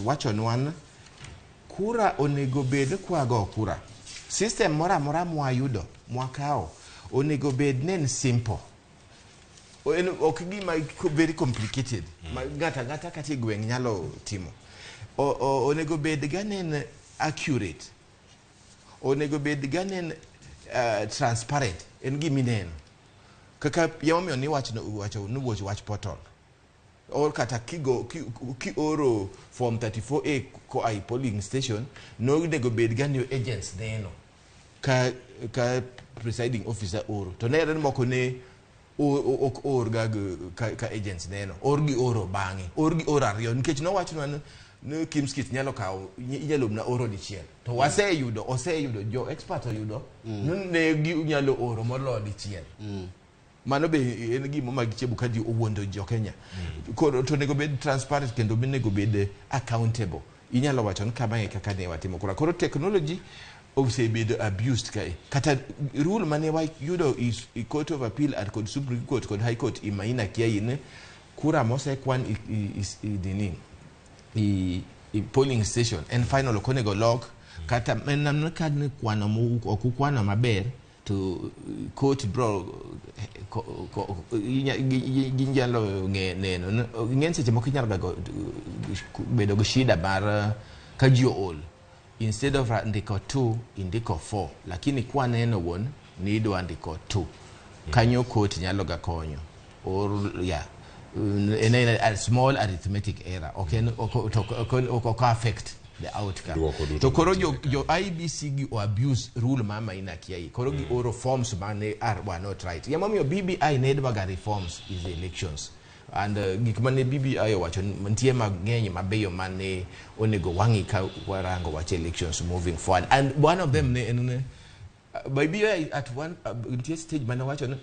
6 wachonwa ni kura onego bed kwago kura, system moro amora mwayudo, mwakawo, onego bed ne en simple. En ok gima very complicated ma ng'ato ang'ata kata e gweng' nyalo timo. Onego bed ga ne en accurate, onego bed ga ne en transparent, en gimineno kaka yamomiyo ni wach wacho ni wuoch wach portal or kata kigo kioro form 34A koa e polling station, nonego bed ga ni agents neno ka presiding officer oro. To nenre ni moko ne ok or ga ka agents neno, or gi oro bang'e, or gi oro ariyo, nikech nowachnwa ni KIEMS kit nyalo kawo, inyalo mna oro dichiel, to waseyudo, oseyudo jo expert oyudo ni ne ginyalo oro moloyo dichiel. Mano be en gima mag Chebukati owuondo jo Kenya. Koro to onego bed transparent kendo onego bed accountable. Inyalo wacho ni kamae kaka ne watimo kura. Koro technology osebedo abused kae. Kata rule mane wayudo is i Court of Appeal and kod Supreme Court kod High Court i Maina Kiai ni kura mosekwan i nini i polling station en final, ok onego lok kata en ka ni kwano ok ukwano maber to court bro ginyalo neno. Ng'eny seche moko inyalo ga bedo gi shida mar ka ji ool, instead of ndiko 2 indiko 4, lakini kwaneno wuon ni idwa ndiko 2 kanyo, court nyalo ga konyo or yeah, en a small arithmetic error ok en ok affect the outcome. Duoko duto To koro jo, mantiere. jo IEBC gi o abuse rule ma Maina Kiai. Koro gi oro forms mane are were not right. Emomiyo BBI ne dwaga reforms is the elections and gik mane BBI owacho nitie mang'eny mabeyo mane onego wang'i ka warango wach elections moving forward, and one of them ne en BBI at one nitie stage mane wacho ni